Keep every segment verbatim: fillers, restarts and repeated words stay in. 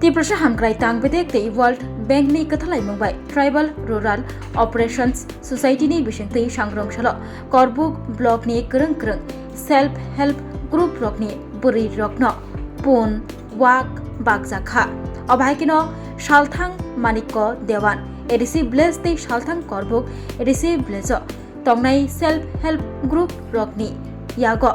Tiprasa Hamkrai Tang Bedek tei World Bank ni kwthalaimung bai Tribal Rural Operations Society ni bisingtwi sangrong salo Korbuk block ni kwrwng kwrwng self help group rokni bwrwi rokno pun wak bakjak kha. Obo hai kheno Salthang Manikko Dewan A D C village tei Salthang Korbuk A D C village o tongnai self help group rokni yago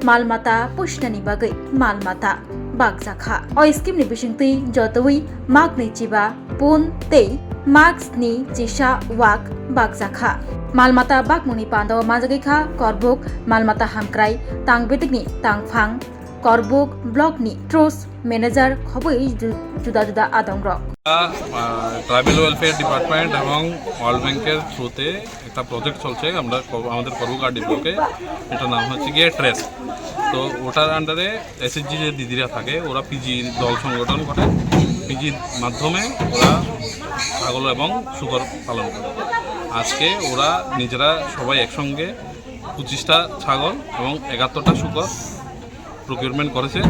mal mata pusnani bagwi mal mata bakjak kha. O scheme ni bisingtwi jotoi maknwi chiba pun tei mask ni chisa wak bakjak kha. Mal mata bakmungni pandao manjagwi kha Korbuk mal mata hamkrai Tang Bedekni tangphang Korbuk block ni trust manager khobwi ju-, juda juda adongrok. Ah, tribal welfare department এবং ওয়ার্ল্ড ব্যাংকের থ্রুতে একটা প্রজেক্ট চলছে, আমরা ক-, আমাদের করবুক আর ডি ব্লকে, এটার নাম হচ্ছে গিয়ে ট্রেস। তো ওটার আন্ডারে এসএইচজি যে দিদিরা থাকে, ওরা পিজি দল সংগঠন করে, পিজির মাধ্যমে ওরা ছাগল এবং শুকর পালন করে। আজকে ওরা নিজেরা সবাই একসঙ্গে পঁচিশটা ছাগল এবং একাত্তরটা শুকর প্রকিউরমেন্ট করেছে।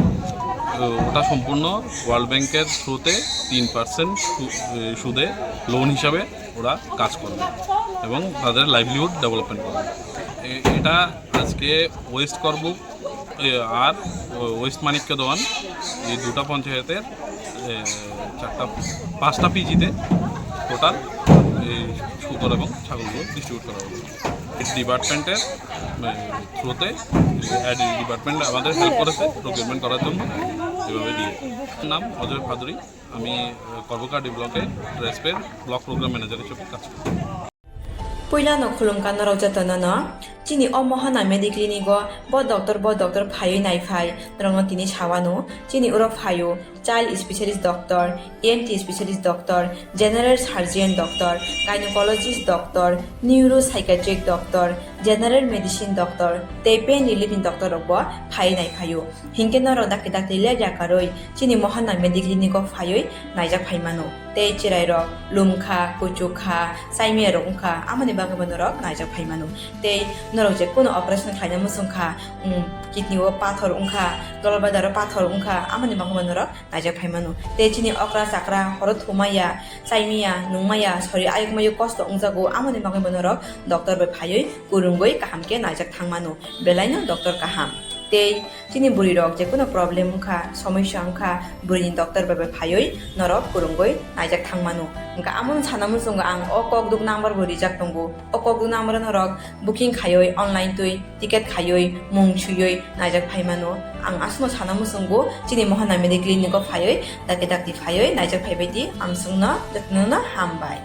তো ওটা সম্পূর্ণ ওয়ার্ল্ড ব্যাংকের থ্রুতে তিন পার্সেন্ট সু-, এ, সুদে লোন হিসাবে ওরা কাজ করবে এবং তাদের লাইভলিহুড ডেভেলপমেন্ট করবে। এ-, এটা আজকে ওয়েস্ট করবুক, এ, আর ওয়েস্ট মানিক্য দেওয়ান, এই দুটা পঞ্চায়েতের, এ, চারটা, পাঁচটা পিজিতে টোটাল এই শুকর এবং ছাগলগুলো ডিস্ট্রিবিউট করা হবে। এই ডিপার্টমেন্টের, এ, থ্রুতে, এ, ডিপার্টমেন্ট আমাদের হেল্প করেছে প্রকিউরমেন্ট করার জন্য, এভাবে দিয়ে। নাম অজয় ভাদুরী, আমি, এ, করবুক আর ডি ব্লকে ট্রেসপের ব্লক প্রোগ্রাম ম্যানেজার হিসেবে কাজ করি। Puilano khulumkha norok jotono no. Chini o Mohana Mediclinic o bo doctor, bo doctor phaiwi naiphai, norokno tini sawano. Chini oro phaio child specialist doctor, E N T specialist doctor, general surgeon doctor, gynecologist doctor, neuropsychiatric doctor, general medicine doctor, tei pain relief ni doctor rok bo phaiwi naiphaio. Hinkhe norok dakti dakti lepya karwi chini Mohana Mediclinic o phaiwi naijak phaimano. Tei chwrairok lumkha, kuchukha, chaimiyarok wngkha, amoni bagwibo norok naijak phaimano. Tei norok je kuno operation khlaina muchungkha, um, kidney o pathor wngkha, dolbadaro pathor wngkha, amoni bagwibo norok naijak phaimano. Tei chini okra chakra horo thumaya, chaimaya, nungmaya, sori ayukmayo kosto wngjago, amoni bagwibo norok doctor bai phaiwi kwrwngwi kaham khe naijak thangmano. Belaino doctor kaham. Tei chini bwrwi rok je kuno problem wngkha, somosya wngkha, bwrwini doctor bai bai phaiwi norok kwrwngwi naijak thangmano. Wngkha amono sana muchungo ang o kokduk number bo rijak tongo. O kokduk number o norok booking khaiwi online twi ticket khaiwi mung swiwi naijak phaimano. Ang aswkno sana muchungo chini Mohana Mediclinic o phaiwi dakti dakti phaiwi naijak phaibaidi amswkno jotono hambai.